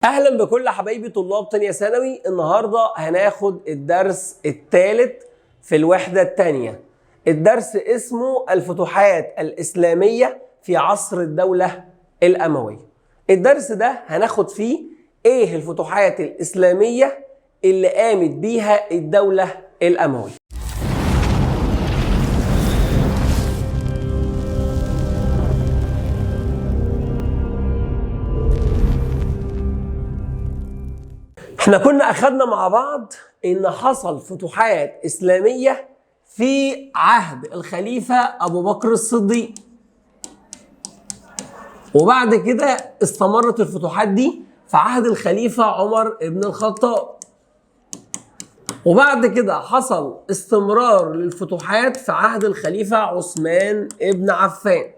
اهلا بكل حبايبي طلاب تانية ثانوي. النهارده هناخد الدرس الثالث في الوحدة الثانية. الدرس اسمه الفتوحات الإسلامية في عصر الدولة الأموية. الدرس ده هناخد فيه ايه الفتوحات الإسلامية اللي قامت بيها الدولة الأموية. احنا كنا اخدنا مع بعض ان حصل فتوحات اسلامية في عهد الخليفة ابو بكر الصديق، وبعد كده استمرت الفتوحات دي في عهد الخليفة عمر بن الخطاب، وبعد كده حصل استمرار للفتوحات في عهد الخليفة عثمان بن عفان.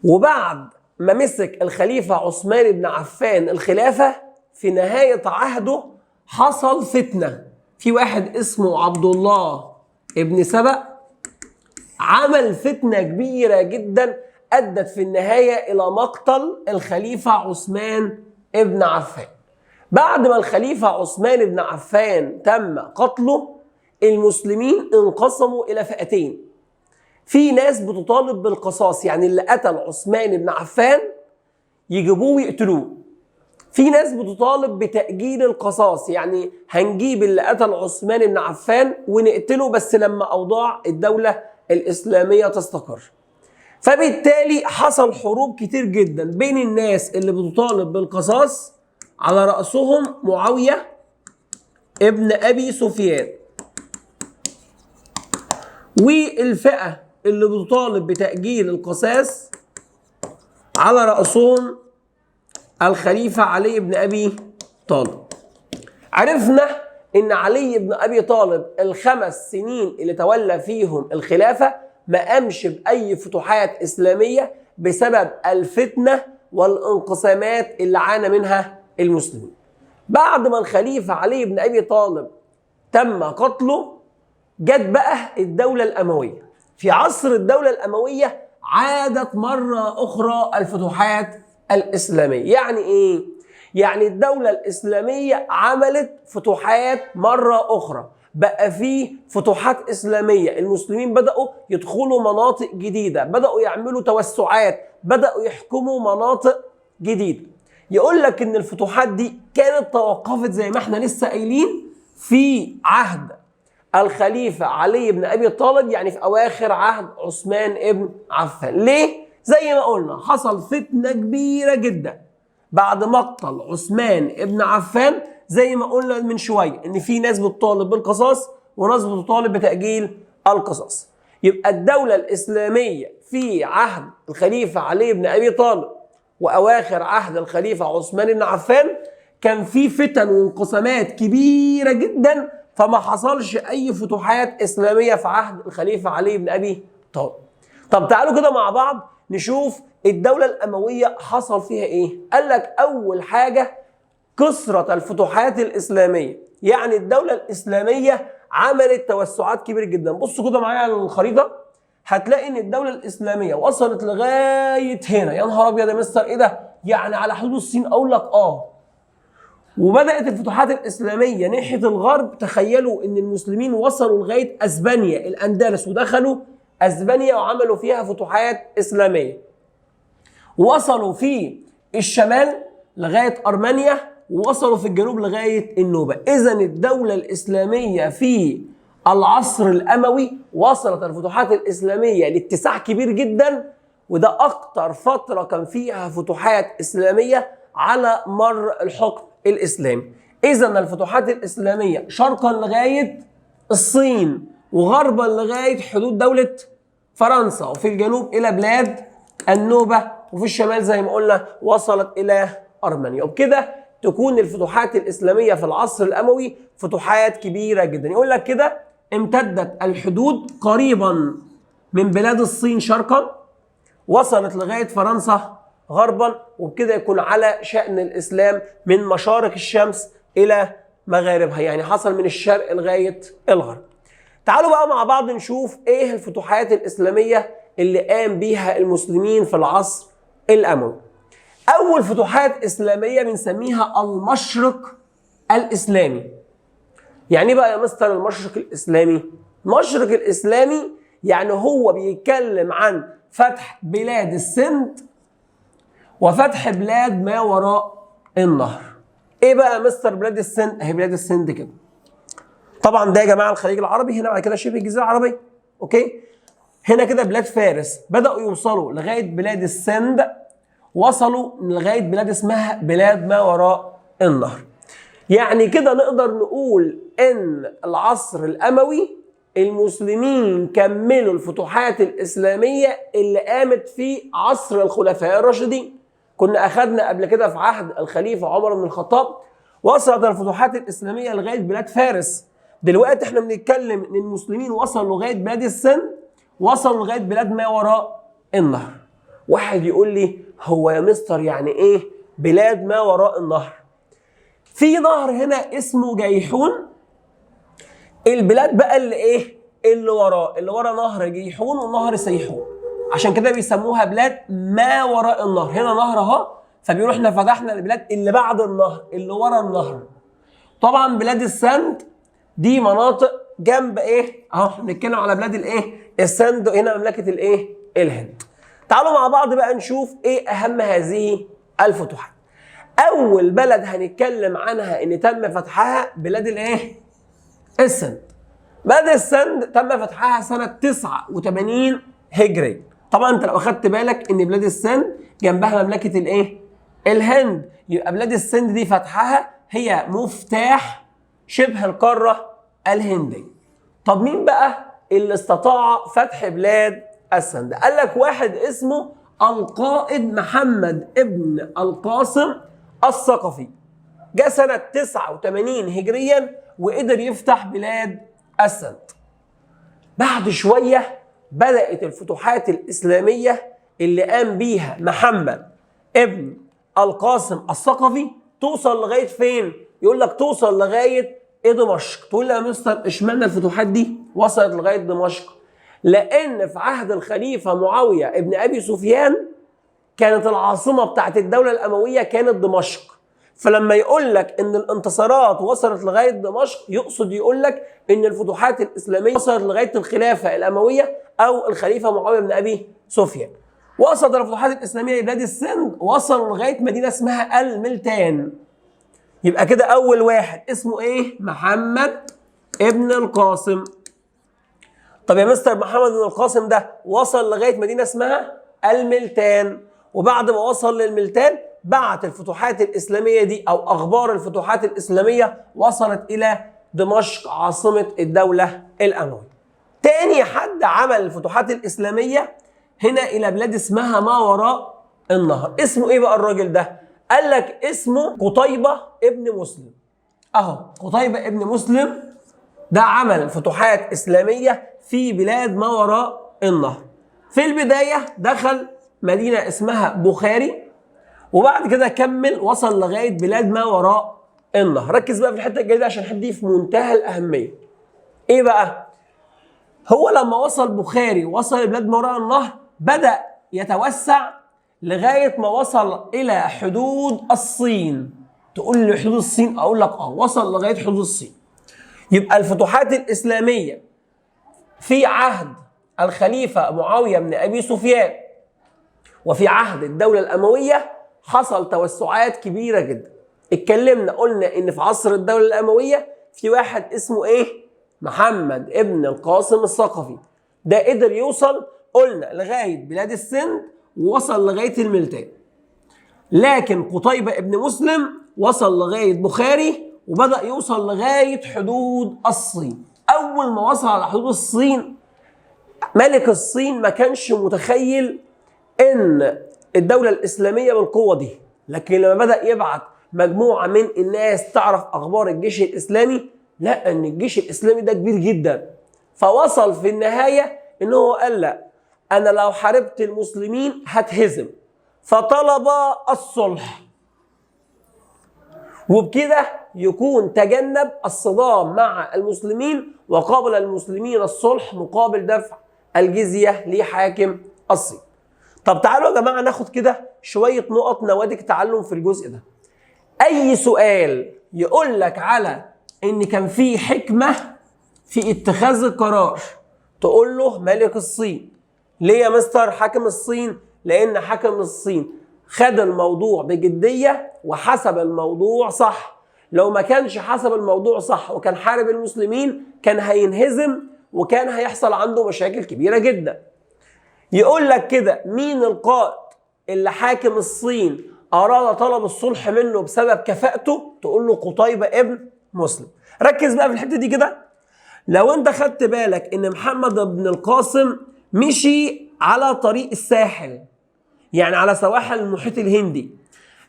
وبعد ما مسك الخليفة عثمان بن عفان الخلافة في نهاية عهده حصل فتنة، في واحد اسمه عبد الله ابن سبأ عمل فتنة كبيرة جدا أدت في النهاية إلى مقتل الخليفة عثمان ابن عفان. بعد ما الخليفة عثمان ابن عفان تم قتله، المسلمين انقسموا إلى فئتين. في ناس بتطالب بالقصاص، يعني اللي قتل عثمان ابن عفان يجيبوه ويقتلوه. في ناس بتطالب بتأجيل القصاص، يعني هنجيب اللي قتل عثمان بن عفان ونقتله بس لما أوضاع الدولة الإسلامية تستقر. فبالتالي حصل حروب كتير جدا بين الناس اللي بتطالب بالقصاص، على رأسهم معاوية ابن أبي سفيان، والفئة اللي بتطالب بتأجيل القصاص على رأسهم الخليفة علي بن أبي طالب. عرفنا إن علي بن أبي طالب ال5 سنين اللي تولى فيهم الخلافة ما قامش بأي فتوحات إسلامية بسبب الفتنة والانقسامات اللي عانى منها المسلمين. بعد ما الخليفة علي بن أبي طالب تم قتله، جت بقى الدولة الأموية. في عصر الدولة الأموية عادت مرة أخرى الفتوحات الإسلامية. يعني إيه؟ يعني الدولة الإسلامية عملت فتوحات مرة أخرى، بقى فيه فتوحات إسلامية، المسلمين بدأوا يدخلوا مناطق جديدة، بدأوا يعملوا توسعات، بدأوا يحكموا مناطق جديدة. يقول لك إن الفتوحات دي كانت توقفت زي ما احنا لسه قايلين في عهد الخليفة علي بن أبي طالب، يعني في أواخر عهد عثمان بن عفان. ليه؟ زي ما قلنا حصل فتنة كبيرة جدا بعد مقتل عثمان ابن عفان، زي ما قلنا من شوية إن في ناس بتطالب بالقصاص وناس بتطالب بتأجيل القصاص. يبقى الدولة الإسلامية في عهد الخليفة علي بن أبي طالب وأواخر عهد الخليفة عثمان بن عفان كان في فتن وانقسامات كبيرة جدا، فما حصلش أي فتوحات إسلامية في عهد الخليفة علي بن أبي طالب. طب تعالوا كده مع بعض نشوف الدولة الأموية حصل فيها إيه؟ قال لك أول حاجة كثرة الفتوحات الإسلامية، يعني الدولة الإسلامية عملت توسعات كبيرة جدا. بصوا كده معايا على الخريطة، هتلاقي إن الدولة الإسلامية وصلت لغاية هنا. يا نهار أبيض يا مستر، إيه ده؟ يعني على حدود الصين؟ أقول لك آه. وبدأت الفتوحات الإسلامية ناحية الغرب. تخيلوا إن المسلمين وصلوا لغاية أسبانيا، الأندلس، ودخلوا أسبانيا وعملوا فيها فتوحات إسلامية. وصلوا في الشمال لغاية أرمينيا، ووصلوا في الجنوب لغاية النوبة. إذن الدولة الإسلامية في العصر الأموي وصلت الفتوحات الإسلامية لاتساع كبير جدا، وده أكتر فترة كان فيها فتوحات إسلامية على مر الحكم الإسلامي. إذن الفتوحات الإسلامية شرقا لغاية الصين، وغربا لغاية حدود دولة فرنسا، وفي الجنوب إلى بلاد النوبة، وفي الشمال زي ما قلنا وصلت إلى أرمينيا. وبكده تكون الفتوحات الإسلامية في العصر الأموي فتوحات كبيرة جدا. يقول لك كده امتدت الحدود قريبا من بلاد الصين شرقا، وصلت لغاية فرنسا غربا، وبكده يكون على شأن الإسلام من مشارق الشمس إلى مغاربها، يعني حصل من الشرق لغاية الغرب. تعالوا بقى مع بعض نشوف ايه الفتوحات الإسلامية اللي قام بيها المسلمين في العصر الأموي. اول فتوحات اسلامية بنسميها المشرق الاسلامي. يعني ايه بقى يا مستر المشرق الاسلامي؟ المشرق الاسلامي يعني هو بيتكلم عن فتح بلاد السند وفتح بلاد ما وراء النهر. ايه بقى يا مستر بلاد السند؟ اهي بلاد السند كده. طبعا ده يا جماعة الخليج العربي، هنا بعد كده شبه الجزيرة العربية. okay؟ هنا كده بلاد فارس، بداوا يوصلوا لغاية بلاد السند، وصلوا لغاية بلاد اسمها بلاد ما وراء النهر. يعني كده نقدر نقول ان العصر الاموي المسلمين كملوا الفتوحات الاسلامية اللي قامت في عصر الخلفاء الراشدين. كنا اخذنا قبل كده في عهد الخليفة عمر بن الخطاب وصلت الفتوحات الاسلامية لغاية بلاد فارس. دلوقتي احنا بنتكلم ان المسلمين وصلوا لغاية بلاد السند، وصلوا لغاية بلاد ما وراء النهر. واحد يقول لي هو يا مستر يعني ايه بلاد ما وراء النهر؟ في نهر هنا اسمه جيحون، البلاد بقى اللي ايه؟ اللي وراه، اللي ورا نهر جيحون ونهر سيحون، عشان كده بيسموها بلاد ما وراء النهر. هنا نهر اهو، فبيقولوا احنا فتحنا البلاد اللي بعد النهر، اللي ورا النهر. طبعا بلاد السند دي مناطق جنب ايه؟ اهو احنا بنتكلم على بلاد الايه؟ السند، هنا مملكة الايه؟ الهند. تعالوا مع بعض بقى نشوف ايه اهم هذه الفتوحات. اول بلد هنتكلم عنها ان تم فتحها بلاد الايه؟ السند. بلد السند تم فتحها سنة 89 هجري. طبعا انت لو اخدت بالك ان بلاد السند جنبها مملكة الايه؟ الهند، يبقى بلاد السند دي فتحها هي مفتاح شبه القارة الهندية. طب مين بقى اللي استطاع فتح بلاد السند؟ قال لك واحد اسمه القائد محمد ابن القاسم الثقفي. جاء سنة 89 هجريا وقدر يفتح بلاد السند. بعد شوية بدأت الفتوحات الإسلامية اللي قام بيها محمد ابن القاسم الثقفي توصل لغاية فين؟ يقول لك توصل لغاية دمشق. تقول لي يا مستر اشمعنى الفتوحات دي وصلت لغاية دمشق؟ لأن في عهد الخليفة معاوية ابن أبي سفيان كانت العاصمة بتاعت الدولة الأموية كانت دمشق. فلما يقول لك ان الانتصارات وصلت لغاية دمشق يقصد يقول لك ان الفتوحات الاسلامية وصلت لغاية الخلافة الاموية او الخليفة معاوية بن ابي سفيان. وصلت الفتوحات الاسلامية لبلاد السند، وصلوا لغاية مدينة اسمها الملتان. يبقى كده اول واحد اسمه ايه؟ محمد ابن القاسم. طب يا مستر محمد بن القاسم ده وصل لغاية مدينة اسمها الملتان، وبعد ما وصل للملتان بعت الفتوحات الإسلامية دي أو أخبار الفتوحات الإسلامية وصلت إلى دمشق عاصمة الدولة الأموية. تاني حد عمل الفتوحات الإسلامية هنا إلى بلاد اسمها ما وراء النهر. اسمه إيه بقى الراجل ده؟ قال لك اسمه قتيبة ابن مسلم. أهو قتيبة ابن مسلم ده عمل فتوحات إسلامية في بلاد ما وراء النهر. في البداية دخل مدينة اسمها بخاري، وبعد كده كمل وصل لغاية بلاد ما وراء النهر. ركز بقى في الحتة الجاية دي عشان الحتة دي في منتهى الأهمية. إيه بقى؟ هو لما وصل بخاري وصل لبلاد ما وراء النهر بدأ يتوسع لغاية ما وصل إلى حدود الصين. تقول لي حدود الصين؟ أقول لك آه، وصل لغاية حدود الصين. يبقى الفتوحات الإسلامية في عهد الخليفة معاوية بن أبي سفيان وفي عهد الدولة الأموية حصل توسعات كبيرة جدا. اتكلمنا قلنا إن في عصر الدولة الأموية في واحد اسمه إيه؟ محمد ابن القاسم الثقفي. ده قدر يوصل قلنا لغاية بلاد السند ووصل لغاية الملتان. لكن قتيبة ابن مسلم وصل لغاية بخاري وبدأ يوصل لغاية حدود الصين. أول ما وصل على حدود الصين ملك الصين ما كانش متخيل إن الدولة الإسلامية بالقوة دي، لكن لما بدأ يبعت مجموعة من الناس تعرف أخبار الجيش الإسلامي لقى إن الجيش الإسلامي ده كبير جدا. فوصل في النهاية إن هو قال لا، أنا لو حاربت المسلمين هتهزم، فطلب الصلح، وبكده يكون تجنب الصدام مع المسلمين وقابل المسلمين الصلح مقابل دفع الجزية لحاكم الصين. طب تعالوا يا جماعة ناخد كده شوية نقط نوادج تعلم في الجزء ده. اي سؤال يقول لك على ان كان في حكمه في اتخاذ القرار تقول له ملك الصين. ليه يا مستر حاكم الصين؟ لان حاكم الصين خد الموضوع بجدية وحسب الموضوع صح. لو ما كانش حسب الموضوع صح وكان حارب المسلمين كان هينهزم وكان هيحصل عنده مشاكل كبيرة جدا. يقول لك كده مين القائد اللي حاكم الصين أراد طلب الصلح منه بسبب كفاءته؟ تقول له قتيبة ابن مسلم. ركز بقى في الحتة دي كده. لو انت خدت بالك ان محمد بن القاسم مشي على طريق الساحل، يعني على سواحل المحيط الهندي،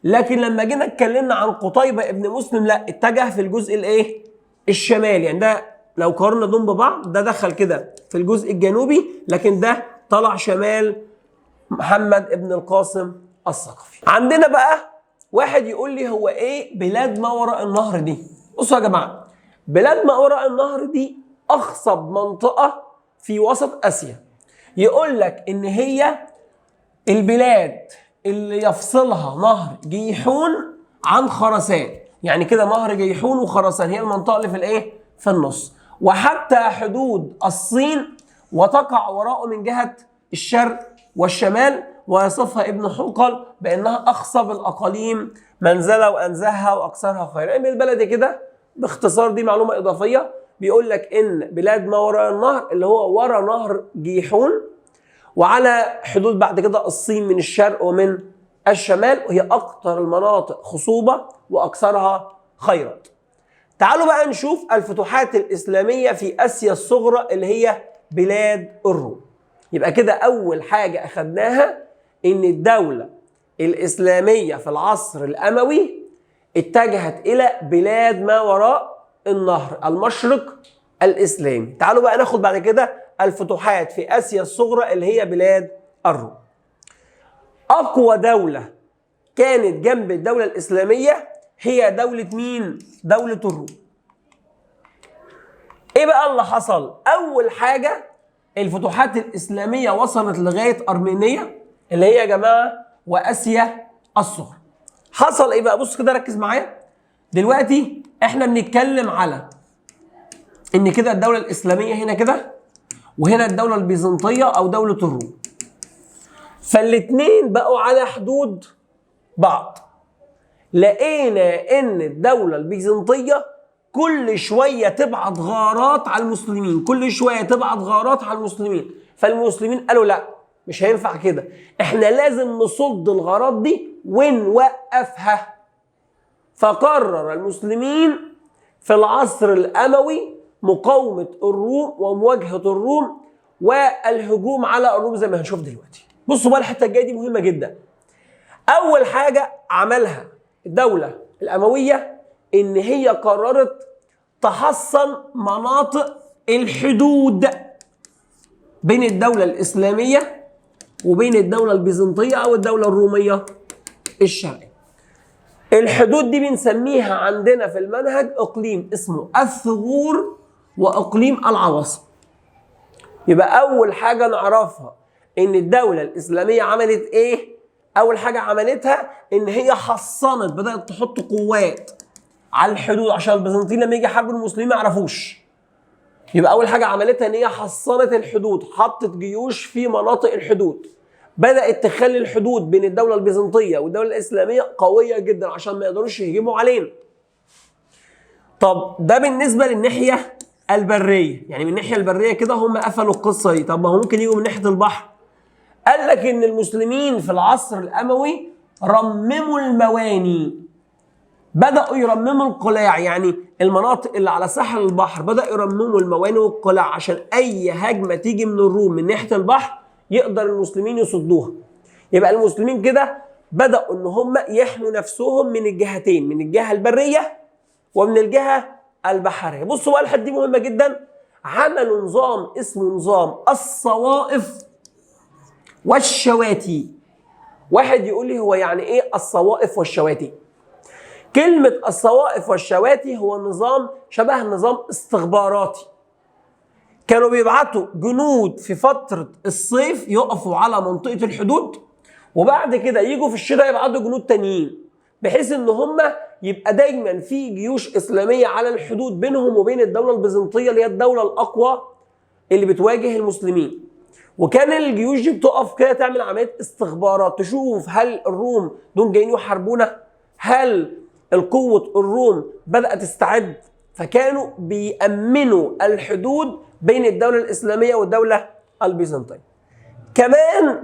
لكن لما جينا اتكلمنا عن قتيبة ابن مسلم لا، اتجه في الجزء الايه؟ الشمالي. يعني ده لو قارنا دول ببعض ده دخل كده في الجزء الجنوبي، لكن ده طلع شمال محمد ابن القاسم الثقفي. عندنا بقى واحد يقول لي هو ايه بلاد ما وراء النهر دي؟ بصوا يا جماعة، بلاد ما وراء النهر دي اخصب منطقة في وسط اسيا. يقول لك ان هي البلاد اللي يفصلها نهر جيحون عن خراسان، يعني كده نهر جيحون وخراسان هي المنطقة اللي في الايه؟ في النص، وحتى حدود الصين، وتقع وراءه من جهة الشرق والشمال، ويصفها ابن حوقل بانها اخصب الاقاليم منزله وانزهها واكثرها خيرا. يعني بالبلدي كده باختصار، دي معلومة اضافية، بيقول لك ان بلاد ما وراء النهر اللي هو ورا نهر جيحون وعلى حدود بعد كده الصين من الشرق ومن الشمال، وهي اكثر المناطق خصوبة واكثرها خيرا. تعالوا بقى نشوف الفتوحات الاسلامية في اسيا الصغرى اللي هي بلاد الروم. يبقى كده اول حاجة اخدناها ان الدولة الاسلامية في العصر الاموي اتجهت الى بلاد ما وراء النهر، المشرق الاسلامي. تعالوا بقى ناخد بعد كده الفتوحات في اسيا الصغرى اللي هي بلاد الروم. اقوى دولة كانت جنب الدولة الاسلامية هي دولة مين؟ دولة الروم. ايه بقى اللي حصل؟ اول حاجة الفتوحات الاسلامية وصلت لغاية ارمينيا اللي هي يا جماعة واسيا الصغرى. حصل ايه بقى؟ بص كده ركز معايا. دلوقتي احنا بنتكلم على ان كده الدولة الاسلامية هنا كده، وهنا الدولة البيزنطيه او دولة الروم. فالاتنين بقوا على حدود بعض. لقينا ان الدولة البيزنطيه كل شوية تبعت غارات على المسلمين، كل شوية تبعت غارات على المسلمين. فالمسلمين قالوا لا، مش هينفع كده، احنا لازم نصد الغارات دي ونوقفها. فقرر المسلمين في العصر الأموي مقاومة الروم ومواجهة الروم والهجوم على الروم زي ما هنشوف دلوقتي. بصوا بقى الحتة الجاية دي مهمة جدا. أول حاجة عملها الدولة الأموية إن هي قررت تحصن مناطق الحدود بين الدولة الإسلامية وبين الدولة البيزنطية أو الدولة الرومية الشرقية. الحدود دي بنسميها عندنا في المنهج إقليم اسمه الثغور وإقليم العواصم. يبقى أول حاجة نعرفها إن الدولة الإسلامية عملت إيه؟ أول حاجة عملتها إن هي حصنت، بدأت تحط قوات على الحدود عشان البيزنطيين لما يجي يحاربوا المسلمين ما يعرفوش. يبقى أول حاجة عملتها إن هي حصنت الحدود، حطت جيوش في مناطق الحدود. بدأت تخلي الحدود بين الدولة البيزنطية والدولة الإسلامية قوية جدا عشان ما يقدروش يهجموا علينا. طب ده بالنسبة للناحية البرية، يعني من الناحية البرية كده هم قفلوا القصة دي. طب ما هو ممكن يجوا من ناحية البحر. قال لك إن المسلمين في العصر الأموي رمموا المواني، بدأوا يرمموا القلاع، يعني المناطق اللي على ساحل البحر بدأوا يرمموا المواني والقلاع عشان أي هجمة تيجي من الروم من ناحية البحر يقدر المسلمين يصدوها. يبقى المسلمين كده بدأوا إن هم يحموا نفسهم من الجهتين، من الجهة البرية ومن الجهة البحرية. بصوا بقى الحتة دي مهمة جدا. عملوا نظام اسمه نظام الصوائف والشواتي. واحد يقول لي هو يعني ايه الصوائف والشواتي؟ كلمة الصوائف والشواتي هو نظام شبه نظام استخباراتي. كانوا بيبعتوا جنود في فترة الصيف يقفوا على منطقة الحدود، وبعد كده يجوا في الشتاء يبعتوا جنود تانيين، بحيث ان هم يبقى دايما في جيوش اسلامية على الحدود بينهم وبين الدولة البيزنطيه اللي هي الدولة الاقوى اللي بتواجه المسلمين. وكان الجيوش دي بتقف كده تعمل عملية استخبارات، تشوف هل الروم دول جايين يحاربونا، هل القوة الروم بدأت تستعد. فكانوا بيأمنوا الحدود بين الدولة الإسلامية والدولة البيزنطية. كمان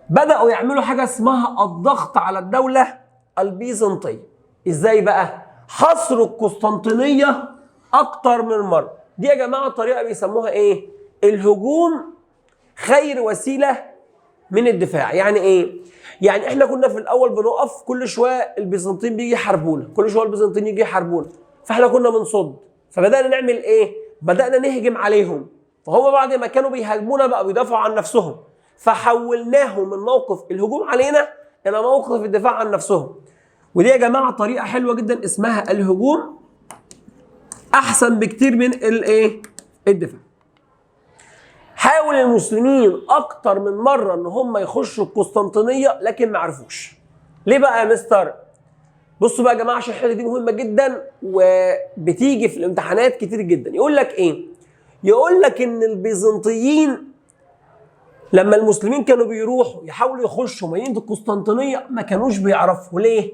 بدأوا يعملوا حاجة اسمها الضغط على الدولة البيزنطية. إزاي بقى؟ حصروا القسطنطينية أكتر من مرة. دي يا جماعة طريقة بيسموها إيه؟ الهجوم خير وسيلة من الدفاع. يعني إيه؟ يعني إحنا كنا في الأول بنقف كل شوية البيزنطيين بيجي يحاربونا، كل شوية البيزنطيين يجي يحاربونا، فإحنا كنا بنصد. فبدأنا نعمل إيه؟ بدأنا نهجم عليهم، فهم بعد ما كانوا بيهاجمونا بقى بيدافعوا عن نفسهم، فحولناهم من موقف الهجوم علينا إلى موقف الدفاع عن نفسهم. ودي يا جماعة طريقة حلوة جدا اسمها الهجوم، أحسن بكتير من الإيه؟ الدفاع. حاول المسلمين أكتر من مرة إن هم يخشوا القسطنطينية لكن ما عرفوش. ليه بقى يا مستر؟ بصوا بقى يا جماعة عشان الحتة دي مهمة جدا وبتيجي في الامتحانات كتير جدا. يقول لك إيه؟ يقول لك إن البيزنطيين لما المسلمين كانوا بيروحوا يحاولوا يخشوا مدينة القسطنطينية ما كانوش بيعرفوا. ليه؟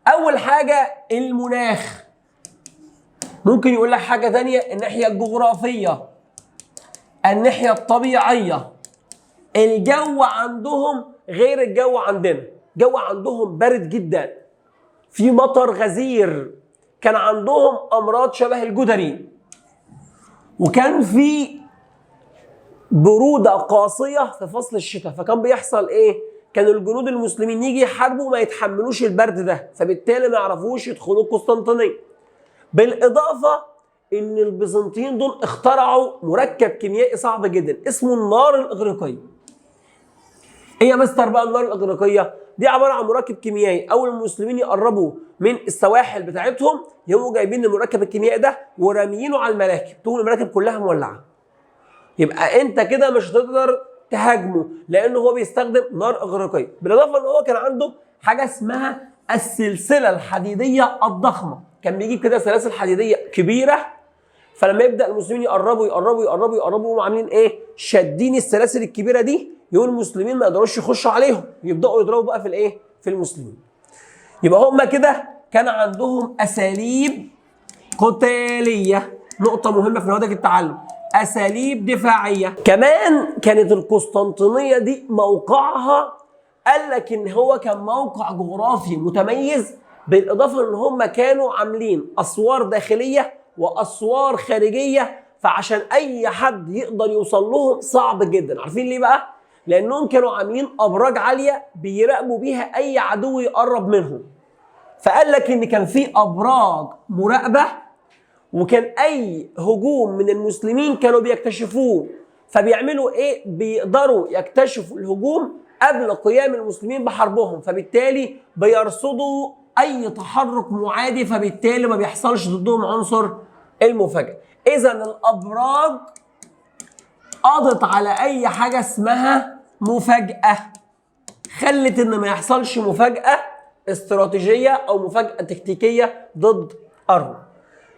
أول حاجة المناخ، ممكن يقول لك حاجة تانية الناحية الجغرافية، الناحية الطبيعية، الجو عندهم غير الجو عندنا، الجو عندهم بارد جدا، في مطر غزير، كان عندهم أمراض شبه الجدري، وكان في برودة قاسية في فصل الشتاء. فكان بيحصل إيه؟ كان الجنود المسلمين يجي يحاربوا ما يتحملوش البرد ده، فبالتالي ما يعرفوش يدخلوا القسطنطينية. بالإضافة إن البيزنطيين دول اخترعوا مركب كيميائي صعب جدا اسمه النار الإغريقية. إيه يا مستر بقى النار الإغريقية؟ دي عبارة عن مركب كيميائي، أول المسلمين يقربوا من السواحل بتاعتهم يقوموا جايبين المركب الكيميائي ده وراميينه على المراكب، تقوم المراكب كلها مولعة. يبقى أنت كده مش هتقدر تهاجمه لأنه هو بيستخدم نار إغريقية. بالإضافة إن هو كان عنده حاجة اسمها السلسلة الحديدية الضخمة، كان بيجيب كده سلاسل حديدية كبيرة، فلما يبدأ المسلمين يقربوا يقربوا يقربوا يقربوا يقوموا عاملين ايه؟ شادين السلاسل الكبيرة دي، يقول المسلمين ما يقدروش يخشوا عليهم، يبدأوا يضربوا بقى في الايه؟ في المسلمين. يبقى هم كده كان عندهم أساليب قتالية، نقطة مهمة في نموذج التعلم، أساليب دفاعية. كمان كانت القسطنطينية دي موقعها، قال لك إن هو كان موقع جغرافي متميز، بالإضافة إن هم كانوا عاملين أسوار داخلية وأسوار خارجية، فعشان أي حد يقدر يوصل لهم صعب جدا. عارفين ليه بقى؟ لأنهم كانوا عاملين أبراج عالية بيراقبوا بيها أي عدو يقرب منهم. فقال لك إن كان في أبراج مراقبة، وكان أي هجوم من المسلمين كانوا بيكتشفوه، فبيعملوا إيه؟ بيقدروا يكتشفوا الهجوم قبل قيام المسلمين بحربهم، فبالتالي بيرصدوا أي تحرك معادي، فبالتالي ما بيحصلش ضدهم عنصر المفاجأة. إذا الأبراج قضت على أي حاجة اسمها مفاجأة، خلت إن ما يحصلش مفاجأة استراتيجية أو مفاجأة تكتيكية ضد الروم.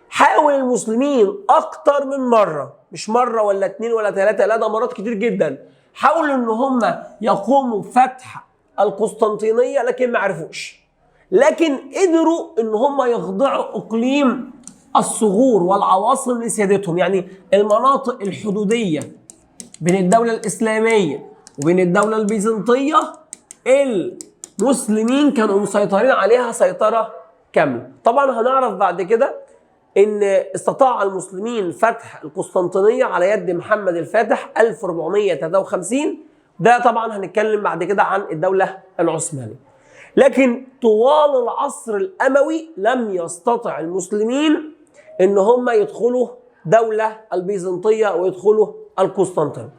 حاول المسلمين أكتر من مرة، مش مرة ولا اتنين ولا تلاتة، لا ده مرات كتير جدا، حاولوا إن هم يقوموا بفتح القسطنطينية لكن ما عرفوش. لكن قدروا إن هم يخضعوا إقليم الثغور والعواصم لسيادتهم، يعني المناطق الحدودية بين الدولة الإسلامية وبين الدولة البيزنطية المسلمين كانوا مسيطرين عليها سيطرة كاملة. طبعا هنعرف بعد كده إن استطاع المسلمين فتح القسطنطينية على يد محمد الفاتح 1453، ده طبعا هنتكلم بعد كده عن الدولة العثمانية. لكن طوال العصر الأموي لم يستطع المسلمين إن هم يدخلوا دولة البيزنطية ويدخلوا القسطنطينية.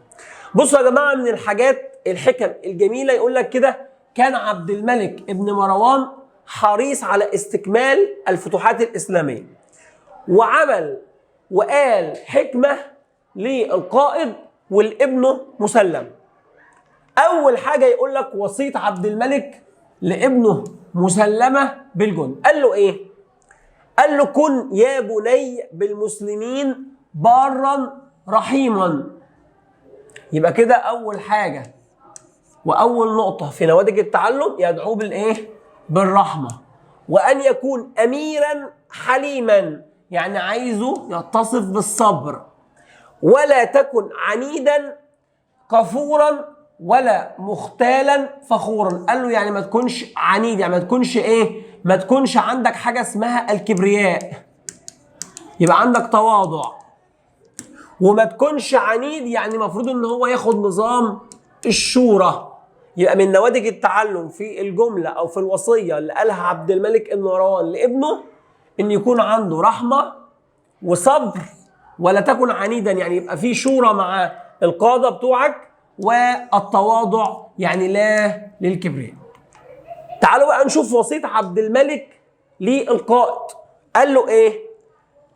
بصوا يا جماعة، من الحاجات الحكم الجميلة يقول لك كده، كان عبد الملك ابن مروان حريص على استكمال الفتوحات الإسلامية، وعمل وقال حكمة للقائد والابنه مسلم. اول حاجة يقول لك وصية عبد الملك لابنه مسلمة بالجند، قال له ايه؟ قال له كن يا بني بالمسلمين بارا رحيما. يبقى كده اول حاجة واول نقطة في نوادج التعلم يدعوه بالايه؟ بالرحمة. وان يكون اميرا حليما، يعني عايزه يتصف بالصبر. ولا تكن عنيدا كفورا ولا مختالا فخورا. قال له يعني ما تكونش عنيد، يعني ما تكونش ايه؟ ما تكونش عندك حاجة اسمها الكبرياء، يبقى عندك تواضع. وما تكونش عنيد، يعني المفروض ان هو ياخد نظام الشورى. يبقى من نوادج التعلم في الجملة او في الوصية اللي قالها عبد الملك ابن مروان لابنه ان يكون عنده رحمه وصبر، ولا تكن عنيدا، يعني يبقى في شورى مع القادة بتوعك، والتواضع يعني لا للكبرياء. تعالوا بقى نشوف وصية عبد الملك للقائد. قال له ايه؟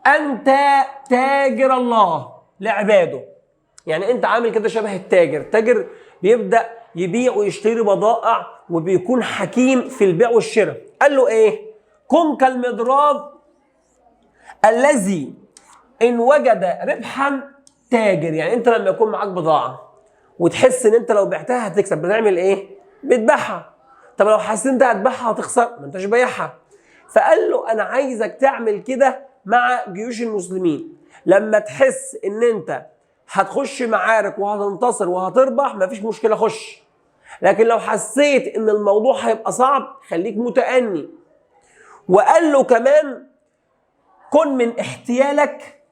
انت تاجر الله لعباده. يعني انت عامل كده شبه التاجر، التاجر بيبدأ يبيع ويشتري بضائع وبيكون حكيم في البيع والشراء. قال له ايه؟ كن كالمضراب الذي ان وجد ربحا تاجر. يعني انت لما يكون معاك بضاعة وتحس ان انت لو بعتها هتكسب، بتعمل ايه؟ بتبيعها. طب لو حسيت انت هتبيعها هتخسر، ما انتش بايعها. فقال له انا عايزك تعمل كده مع جيوش المسلمين، لما تحس ان انت هتخش معارك وهتنتصر وهتربح مفيش مشكلة خش، لكن لو حسيت ان الموضوع هيبقى صعب خليك متأني. وقال له كمان كن من احتيالك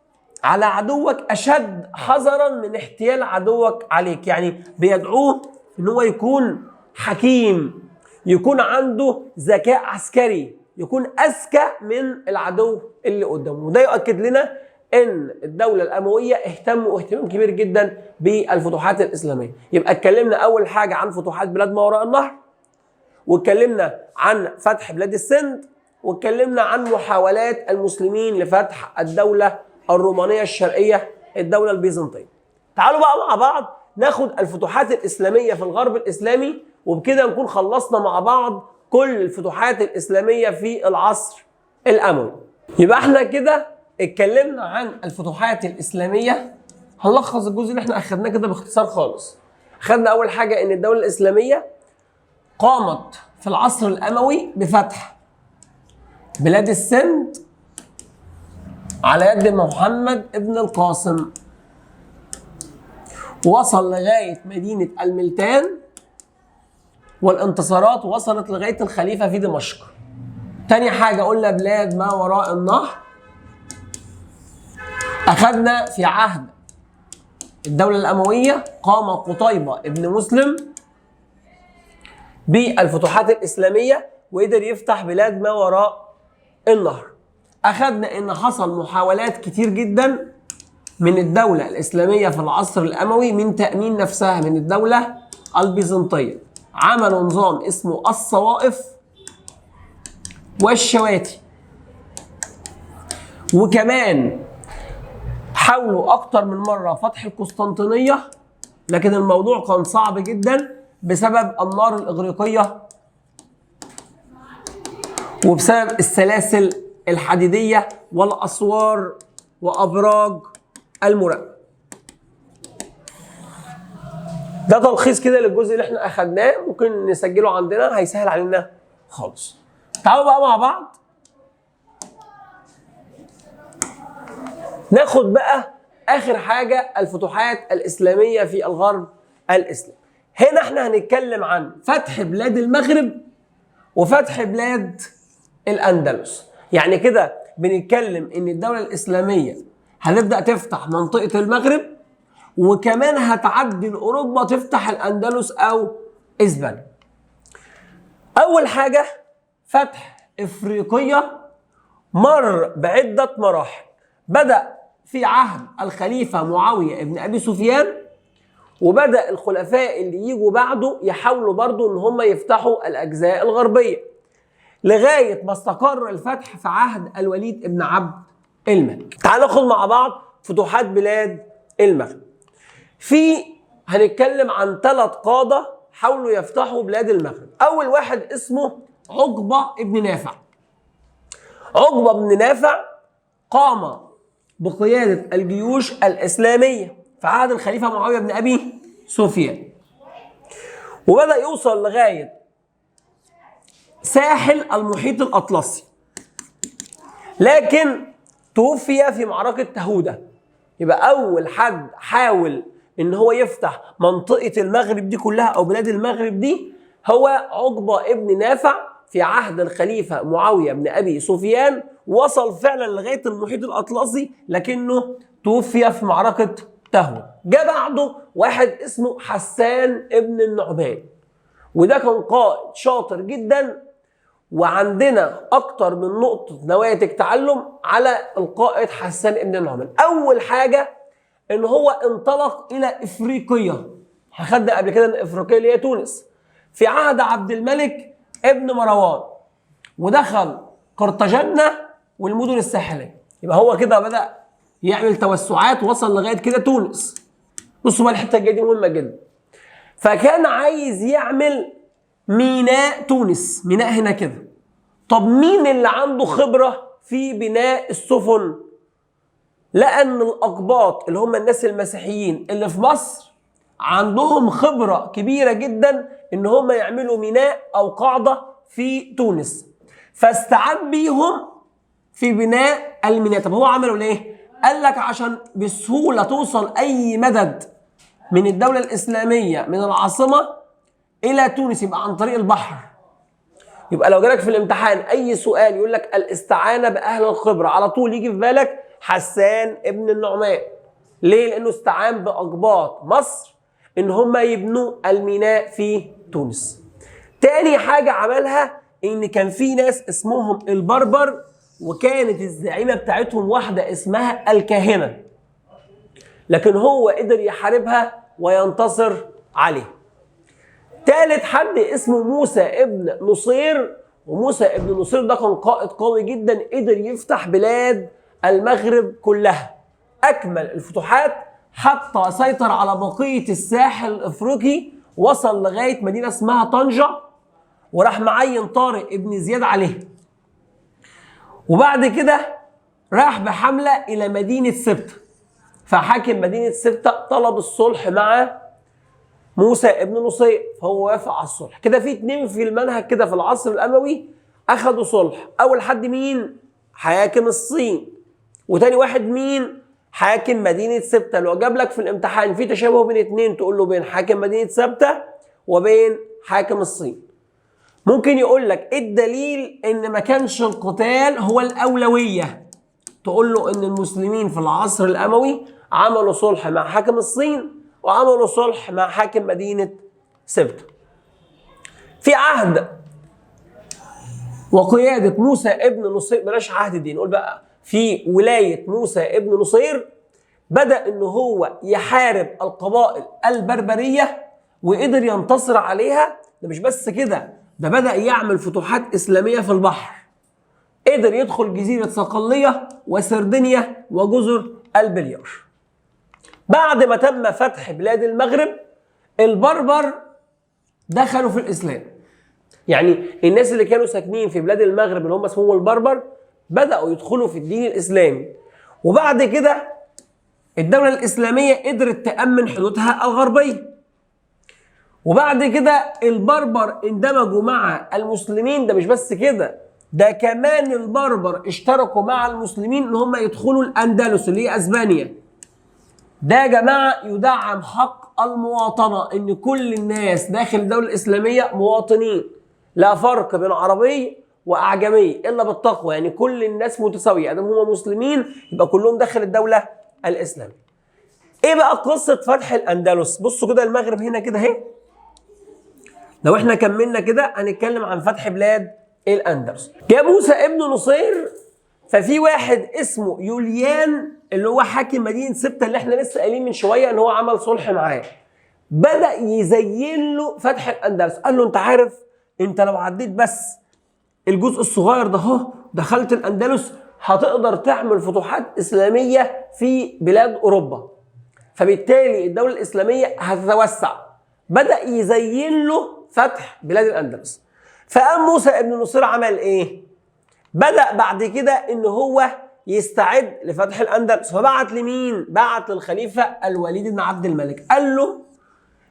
على عدوك اشد حذرا من احتيال عدوك عليك. يعني بيدعوه ان هو يكون حكيم، يكون عنده ذكاء عسكري، يكون اذكى من العدو اللي قدامه. وده يؤكد لنا ان الدولة الاموية اهتموا اهتمام كبير جدا بالفتوحات الاسلامية. يبقى اتكلمنا اول حاجة عن فتوحات بلاد ما وراء النهر، واتكلمنا عن فتح بلاد السند، واتكلمنا عن محاولات المسلمين لفتح الدولة الرومانية الشرقية، الدولة البيزنطيه. تعالوا بقى مع بعض ناخد الفتوحات الاسلامية في الغرب الاسلامي، وبكده نكون خلصنا مع بعض كل الفتوحات الاسلامية في العصر الاموي. يبقى احنا كده اتكلمنا عن الفتوحات الاسلامية. هنلخص الجزء اللي احنا اخدناه كده باختصار خالص. اخدنا اول حاجة ان الدولة الاسلامية قامت في العصر الاموي بفتح بلاد السند على يد محمد ابن القاسم، وصل لغاية مدينة الملتان، والانتصارات وصلت لغاية الخليفة في دمشق. تاني حاجة قلنا بلاد ما وراء النهر، أخذنا في عهد الدولة الأموية قام قتيبة ابن مسلم بالفتوحات الإسلامية وقدر يفتح بلاد ما وراء النهر. أخذنا إن حصل محاولات كتير جدا من الدولة الإسلامية في العصر الأموي من تأمين نفسها من الدولة البيزنطية. عملوا نظام اسمه الصوائف والشواتي، وكمان حاولوا أكتر من مرة فتح القسطنطينية، لكن الموضوع كان صعب جدا بسبب النار الإغريقية وبسبب السلاسل الحديدية والأسوار وأبراج المراقبة. ده تلخيص كده للجزء اللي احنا اخدناه، ممكن نسجله عندنا هيسهل علينا خالص. تعالوا بقى مع بعض ناخد بقى اخر حاجة، الفتوحات الاسلامية في الغرب الاسلامي. هنا احنا هنتكلم عن فتح بلاد المغرب وفتح بلاد الاندلس. يعني كده بنتكلم ان الدولة الاسلامية هتبدأ تفتح منطقة المغرب، وكمان هتعدي لأوروبا تفتح الأندلس أو إسبانيا. أول حاجة فتح إفريقيا مر بعدة مراحل. بدأ في عهد الخليفة معاوية ابن أبي سفيان، وبدأ الخلفاء اللي يجوا بعده يحاولوا برضو إن هم يفتحوا الأجزاء الغربية، لغاية ما استقر الفتح في عهد الوليد ابن عبد الملك. تعالوا ناخد مع بعض فتوحات بلاد المغرب. في هنتكلم عن 3 قادة حاولوا يفتحوا بلاد المغرب. اول واحد اسمه عقبة ابن نافع. عقبة بن نافع قام بقيادة الجيوش الإسلامية في عهد الخليفة معاوية بن أبي سفيان، وبدأ يوصل لغاية ساحل المحيط الأطلسي، لكن توفي في معركة تهودة. يبقى أول حد حاول إن هو يفتح منطقة المغرب دي كلها أو بلاد المغرب دي هو عقبة ابن نافع في عهد الخليفة معاوية بن أبي سفيان. وصل فعلا لغاية المحيط الأطلسي لكنه توفي في معركة تهودة. جاء بعده واحد اسمه حسان ابن النعمان، وده كان قائد شاطر جدا، وعندنا أكتر من نقطة نواتج تعلم على القائد حسان ابن النعمان. أول حاجة إن هو انطلق إلى إفريقيا، خدنا قبل كده إن إفريقيا اللي هي تونس، في عهد عبد الملك ابن مروان، ودخل قرطاجنة والمدن الساحلية. يبقى هو كده بدأ يعمل توسعات، وصل لغاية كده تونس. بصوا بقى الحتة الجاية دي مهمة جدا. فكان عايز يعمل ميناء تونس، ميناء هنا كده. طب مين اللي عنده خبرة في بناء السفن؟ لأن الأقباط اللي هم الناس المسيحيين اللي في مصر عندهم خبرة كبيرة جدا إن هم يعملوا ميناء أو قاعدة في تونس، فاستعان بيهم في بناء الميناء. طب هو عملوا ليه؟ قال لك عشان بسهولة توصل أي مدد من الدولة الإسلامية من العاصمة إلى تونس، يبقى عن طريق البحر. يبقى لو جالك في الامتحان أي سؤال يقول لك الاستعانة بأهل الخبرة، على طول يجي في بالك حسان ابن النعمان. ليه؟ لأنه استعان بأقباط مصر إن هم يبنوا الميناء في تونس. تاني حاجة عملها إن كان في ناس اسمهم البربر، وكانت الزعيمة بتاعتهم واحدة اسمها الكاهنة، لكن هو قدر يحاربها وينتصر عليه. تالت حد اسمه موسى ابن نصير، وموسى ابن نصير ده كان قائد قوي جدا، قدر يفتح بلاد المغرب كلها، أكمل الفتوحات حتى سيطر على بقية الساحل الإفريقي، وصل لغاية مدينة اسمها طنجة، وراح معين طارق ابن زياد عليه. وبعد كده راح بحملة إلى مدينة سبتة، فحاكم مدينة سبتة طلب الصلح مع موسى ابن نصير، فهو وافق على الصلح. كده في اتنين في المنهج كده في العصر الأموي أخدوا صلح. أول حد مين؟ حاكم الصين، وتاني واحد مين؟ حاكم مدينة سبتة. لو جاب لك في الامتحان في تشابه بين اتنين تقول له بين حاكم مدينة سبتة وبين حاكم الصين. ممكن يقول لك ايه الدليل ان ما كانش القتال هو الأولوية؟ تقول له ان المسلمين في العصر الأموي عملوا صلح مع حاكم الصين وعملوا صلح مع حاكم مدينة سبتة. في عهد وقيادة موسى ابن نصير، بلاش عهد دي، نقول بقى في ولاية موسى ابن نصير، بدأ إن هو يحارب القبائل البربرية وقدر ينتصر عليها. ده مش بس كده، ده بدأ يعمل فتوحات إسلامية في البحر، قدر يدخل جزيرة صقلية وسردينيا وجزر البليار. بعد ما تم فتح بلاد المغرب، البربر دخلوا في الإسلام. يعني الناس اللي كانوا ساكنين في بلاد المغرب اللي هم اسمهم البربر بدأوا يدخلوا في الدين الإسلامي. وبعد كده الدولة الإسلامية قدرت تأمن حدودها الغربية. وبعد كده البربر اندمجوا مع المسلمين. ده مش بس كده، ده كمان البربر اشتركوا مع المسلمين ان هم يدخلوا الأندلس اللي هي أسبانيا. ده يا جماعة يدعم حق المواطنة، ان كل الناس داخل الدولة الإسلامية مواطنين، لا فرق بين عربي وأعجمي إلا بالتقوى، يعني كل الناس متساوية، أدام هم مسلمين يبقى كلهم داخل الدولة الإسلامية. إيه بقى قصة فتح الأندلس؟ بصوا كده المغرب هنا كده أهي، لو إحنا كملنا كده هنتكلم عن فتح بلاد الأندلس. جاء موسى ابن نصير، ففي واحد اسمه يوليان اللي هو حاكم مدينة سبتة اللي احنا لسه قايلين من شوية ان هو عمل صلح معاه، بدأ يزين له فتح الأندلس. قال له انت عارف انت لو عديت بس الجزء الصغير ده اهو دخلت الأندلس هتقدر تعمل فتوحات إسلامية في بلاد أوروبا، فبالتالي الدولة الإسلامية هتتوسع. بدأ يزين له فتح بلاد الأندلس. فقام موسى ابن نصير عمل إيه؟ بدأ بعد كده إن هو يستعد لفتح الأندلس. فبعت لمين؟ بعت للخليفة الوليد بن عبد الملك، قال له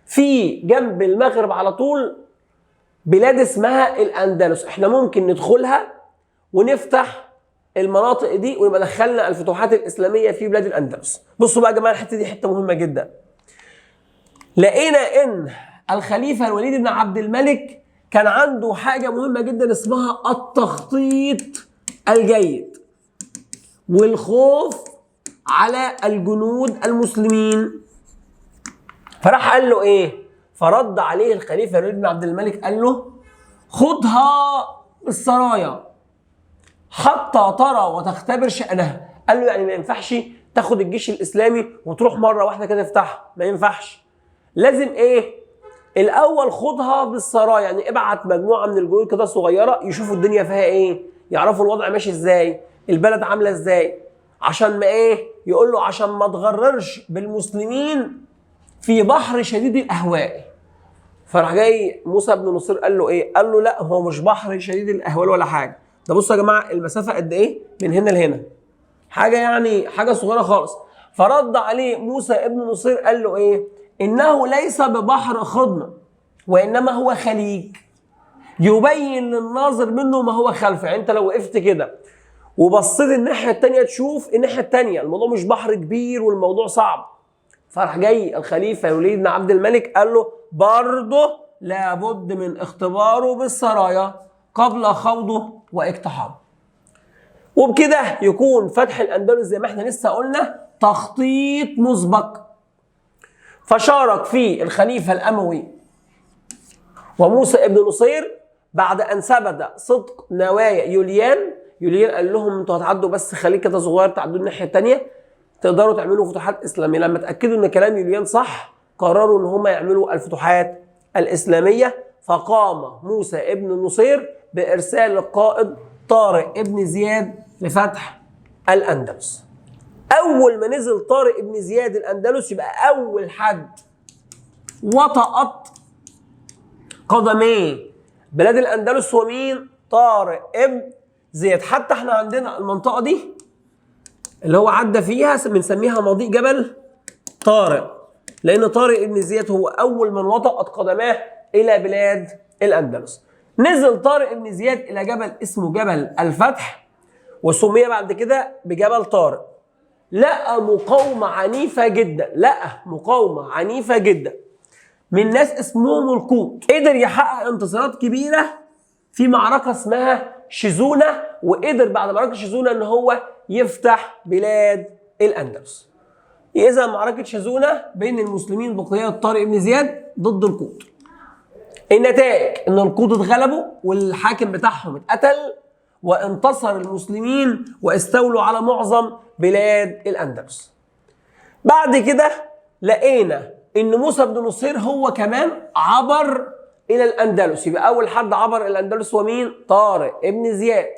في جنب المغرب على طول بلاد اسمها الأندلس، احنا ممكن ندخلها ونفتح المناطق دي ونبقى دخلنا الفتوحات الإسلامية في بلاد الأندلس. بصوا بقى يا جماعة الحتة دي حتة مهمة جدا. لقينا إن الخليفة الوليد بن عبد الملك كان عنده حاجة مهمة جدا اسمها التخطيط الجيد والخوف على الجنود المسلمين. فراح قال له ايه؟ فرد عليه الخليفة الوليد بن عبد الملك قال له خدها بالسرايا حتى ترى وتختبر شأنها. قال له يعني ما ينفعش تاخد الجيش الإسلامي وتروح مرة واحدة كده تفتحها، ما ينفعش، لازم ايه؟ الأول خدها بالسرايا، يعني ابعت مجموعة من الجنود كده صغيرة يشوفوا الدنيا فيها ايه، يعرفوا الوضع ماشي ازاي، البلد عاملة ازاي، عشان ما ايه؟ يقول له عشان ما تغررش بالمسلمين في بحر شديد الأهواء. فراح جاي موسى بن نصير قال له ايه؟ قال له لا، هو مش بحر شديد الأهوال ولا حاجة، ده بصوا يا جماعة المسافة قد ايه من هنا لهنا، حاجة يعني حاجة صغيرة خالص. فرد عليه موسى ابن نصير قال له ايه؟ إنه ليس ببحر خضم وإنما هو خليج يبين للناظر منه ما هو خلفه. يعني أنت لو وقفت كده وبصيت الناحية التانية تشوف الناحية التانية، الموضوع مش بحر كبير والموضوع صعب. فراح جاي الخليفة الوليد بن عبد الملك قال له برضه لابد من اختباره بالسرايا قبل خوضه واقتحامه. وبكده يكون فتح الأندلس زي ما احنا لسه قلنا تخطيط مسبق. فشارك فيه الخليفة الأموي وموسى ابن نصير بعد أن ثبت صدق نوايا يوليان. يوليان قال لهم انتوا هتعدوا بس خليك كده صغير، تعدوا الناحية التانية تقدروا تعملوا فتوحات إسلامية. لما تأكدوا إن كلام يوليان صح قرروا إن هم يعملوا الفتوحات الإسلامية. فقام موسى ابن نصير بإرسال القائد طارق ابن زياد لفتح الأندلس. أول ما نزل طارق ابن زياد الأندلس يبقى أول حد وطأت قدميه بلاد الأندلس هو مين؟ طارق ابن زياد. حتى احنا عندنا المنطقة دي اللي هو عدى فيها بنسميها مضيق جبل طارق، لأن طارق ابن زياد هو أول من وطأت قدماه إلى بلاد الأندلس. نزل طارق ابن زياد إلى جبل اسمه جبل الفتح وسمي بعد كده بجبل طارق. لقى مقاومة عنيفة جدا، لقى مقاومة عنيفة جدا من ناس اسمهم القوط. قدر يحقق انتصارات كبيرة في معركة اسمها شيزونة، وقدر بعد معركة شيزونة ان هو يفتح بلاد الأندلس. إذا معركة شيزونة بين المسلمين بقيادة طارق بن زياد ضد القوط. النتائج ان القوط اتغلبوا والحاكم بتاعهم اتقتل، وانتصر المسلمين واستولوا على معظم بلاد الأندلس. بعد كده لقينا ان موسى بن نصير هو كمان عبر الى الاندلس، يبقى اول حد عبر الاندلس هو مين؟ طارق ابن زياد.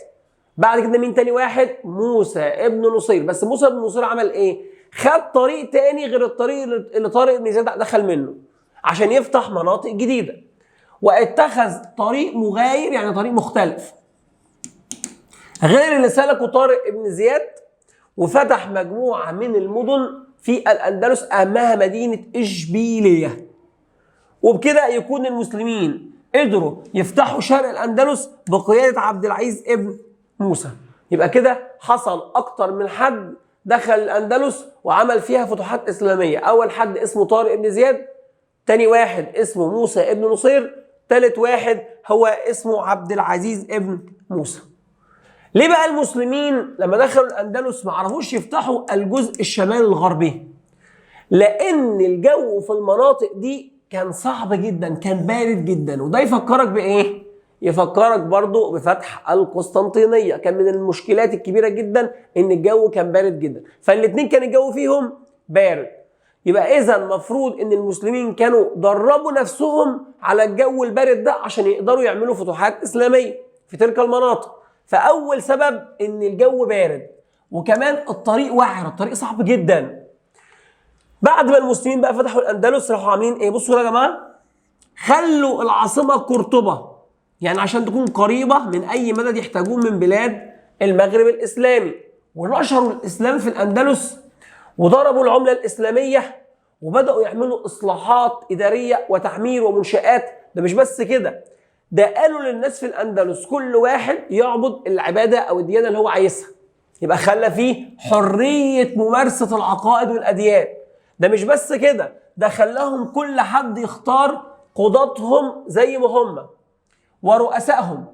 بعد كده مين تاني واحد؟ موسى ابن نصير. بس موسى بن نصير عمل ايه؟ خد طريق تاني غير الطريق اللي طارق ابن زياد دخل منه عشان يفتح مناطق جديدة، واتخذ طريق مغاير، يعني طريق مختلف غير اللي سلكه طارق ابن زياد، وفتح مجموعة من المدن في الأندلس أهمها مدينة إشبيلية. وبكده يكون المسلمين قدروا يفتحوا شرق الأندلس بقيادة عبد العزيز ابن موسى. يبقى كده حصل أكتر من حد دخل الأندلس وعمل فيها فتوحات إسلامية. أول حد اسمه طارق ابن زياد، تاني واحد اسمه موسى ابن نصير، تالت واحد هو اسمه عبد العزيز ابن موسى. ليه بقى المسلمين لما دخلوا الأندلس ما عرفوش يفتحوا الجزء الشمالي الغربي؟ لأن الجو في المناطق دي كان صعب جدا، كان بارد جدا. وده يفكرك بإيه؟ يفكرك برضو بفتح القسطنطينية. كان من المشكلات الكبيرة جدا إن الجو كان بارد جدا، فالاتنين كان الجو فيهم بارد. يبقى إذا المفروض إن المسلمين كانوا دربوا نفسهم على الجو البارد ده عشان يقدروا يعملوا فتوحات إسلامية في تلك المناطق. فأول سبب إن الجو بارد، وكمان الطريق وعر، الطريق صعب جدا. بعد ما المسلمين بقى فتحوا الأندلس راحوا عاملين إيه؟ بصوا يا جماعة، خلوا العاصمة قرطبة، يعني عشان تكون قريبة من أي مدد يحتاجوه من بلاد المغرب الإسلامي. ونشروا الإسلام في الأندلس وضربوا العملة الإسلامية وبدأوا يعملوا إصلاحات إدارية وتعمير ومنشآت. ده مش بس كده، ده قالوا للناس في الأندلس كل واحد يعبد العبادة أو الديانة اللي هو عايزها، يبقى خلى فيه حرية ممارسة العقائد والأديان. ده مش بس كده، ده خلاهم كل حد يختار قضاتهم زي ما هم ورؤسائهم،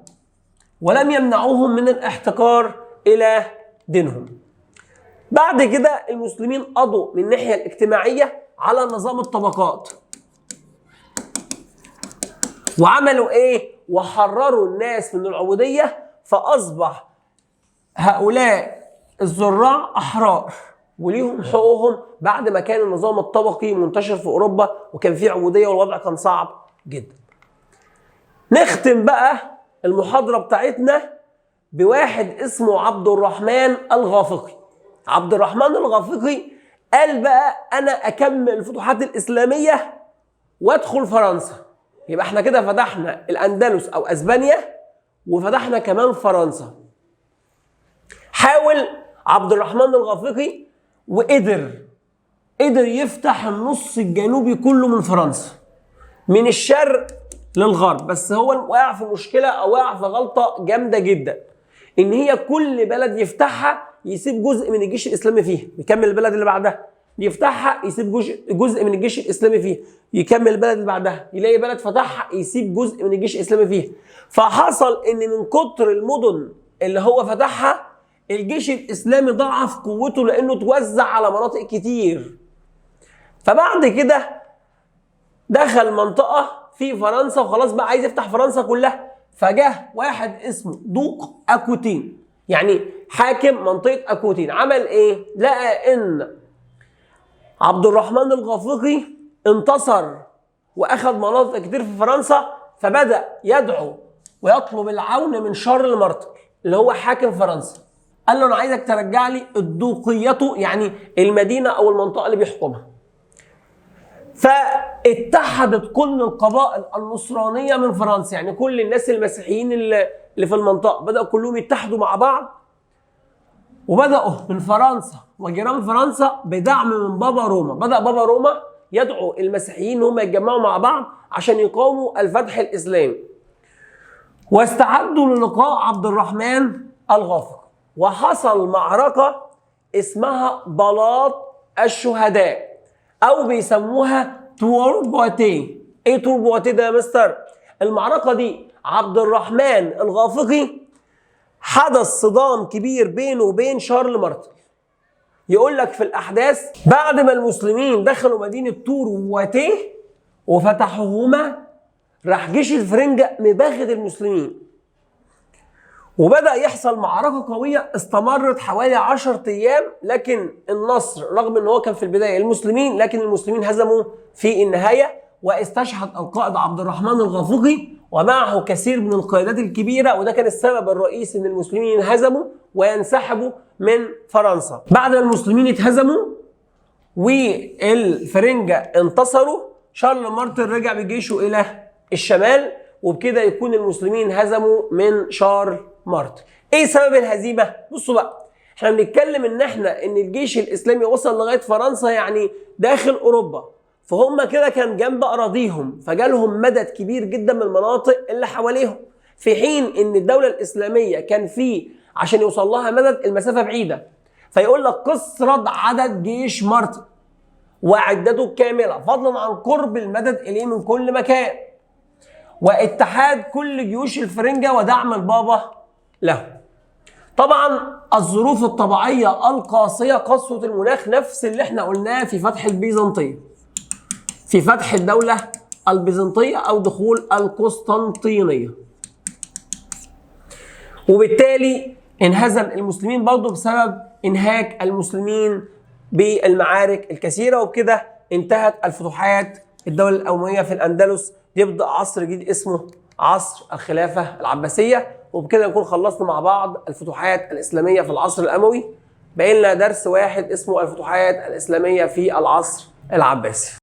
ولم يمنعوهم من الاحتكار إلى دينهم. بعد كده المسلمين قضوا من الناحية الاجتماعية على نظام الطبقات، وعملوا ايه؟ وحرروا الناس من العبودية، فأصبح هؤلاء الزراع أحرار وليهم حقوقهم بعد ما كان النظام الطبقي منتشر في أوروبا وكان فيه عبودية والوضع كان صعب جدا. نختم بقى المحاضرة بتاعتنا بواحد اسمه عبد الرحمن الغافقي. عبد الرحمن الغافقي قال بقى أنا أكمل الفتوحات الإسلامية وأدخل فرنسا. يبقى احنا كده فتحنا الأندلس أو أسبانيا وفتحنا كمان فرنسا. حاول عبد الرحمن الغافقي وقدر يفتح النص الجنوبي كله من فرنسا، من الشرق للغرب. بس هو وقع في مشكلة أو وقع في غلطة جامدة جدا، إن هي كل بلد يفتحها يسيب جزء من الجيش الإسلامي فيها، يكمل البلد اللي بعدها، يفتحها يسيب جزء من الجيش الإسلامي فيها، يكمل البلد اللي بعدها، يلاقي بلد فتحها يسيب جزء من الجيش الإسلامي فيها. فحصل إن من كتر المدن اللي هو فتحها الجيش الإسلامي ضعف قوته لأنه توزع على مناطق كتير. فبعد كده دخل منطقة في فرنسا وخلاص بقى عايز يفتح فرنسا كلها، فجه واحد اسمه دوق أكوتين، يعني حاكم منطقة أكوتين. عمل إيه؟ لقى إن عبد الرحمن الغافقي انتصر وأخذ مناطق كتير في فرنسا، فبدأ يدعو ويطلب العون من شارل مارتل اللي هو حاكم فرنسا. قال له أنا عايزك ترجع لي الدوقيته، يعني المدينة أو المنطقة اللي بيحكمها. فاتحدت كل القبائل النصرانية من فرنسا، يعني كل الناس المسيحيين اللي في المنطقة بدأوا كلهم يتحدوا مع بعض، وبدأوا من فرنسا وجيران فرنسا بدعم من بابا روما. بدأ بابا روما يدعو المسيحيين هم يتجمعوا مع بعض عشان يقاوموا الفتح الإسلامي، واستعدوا للقاء عبد الرحمن الغافقي. وحصل معركة اسمها بلاط الشهداء أو بيسموها تور بواتيه. إيه تور بواتيه ده يا مستر؟ المعركة دي عبد الرحمن الغافقي حدث صدام كبير بينه وبين شارل مارتل. يقول لك في الأحداث بعد ما المسلمين دخلوا مدينة تور وبواتيه وفتحوهما، راح جيش الفرنجة مباغت المسلمين، وبدأ يحصل معركة قوية استمرت حوالي 10 أيام. لكن النصر رغم ان هو كان في البداية المسلمين، لكن المسلمين هزموا في النهاية. واستشهد القائد عبد الرحمن الغافقي ومعه كثير من القيادات الكبيرة، وده كان السبب الرئيسي ان المسلمين ينهزموا وينسحبوا من فرنسا. بعد ما المسلمين اتهزموا والفرنجة انتصروا، شارل مارتل رجع بجيشه إلى الشمال، وبكده يكون المسلمين هزموا من شارل مارتل. ايه سبب الهزيمة؟ بصوا بقى، احنا بنتكلم ان احنا ان الجيش الاسلامي وصل لغاية فرنسا، يعني داخل اوروبا، فهم كده كان جنب اراضيهم، فجالهم مدد كبير جدا من المناطق اللي حواليهم، في حين ان الدولة الاسلامية كان في عشان يوصل لها مدد المسافة بعيدة. فيقول لك قصرت عدد جيش مارتل وعدته الكاملة، فضلا عن قرب المدد اليه من كل مكان، واتحاد كل جيوش الفرنجه ودعم البابا له. طبعا الظروف الطبيعية القاسية، قسوة المناخ، نفس اللي احنا قلناه في فتح البيزنطيه، في فتح الدولة البيزنطيه او دخول القسطنطينية. وبالتالي انهزم المسلمين برضه بسبب انهاك المسلمين بالمعارك الكثيرة، وبكده انتهت الفتوحات الدولة الاموية في الاندلس. يبدا عصر جديد اسمه عصر الخلافة العباسية. وبكده نكون خلصنا مع بعض الفتوحات الاسلامية في العصر الاموي. باقي لنا درس واحد اسمه الفتوحات الاسلامية في العصر العباسي.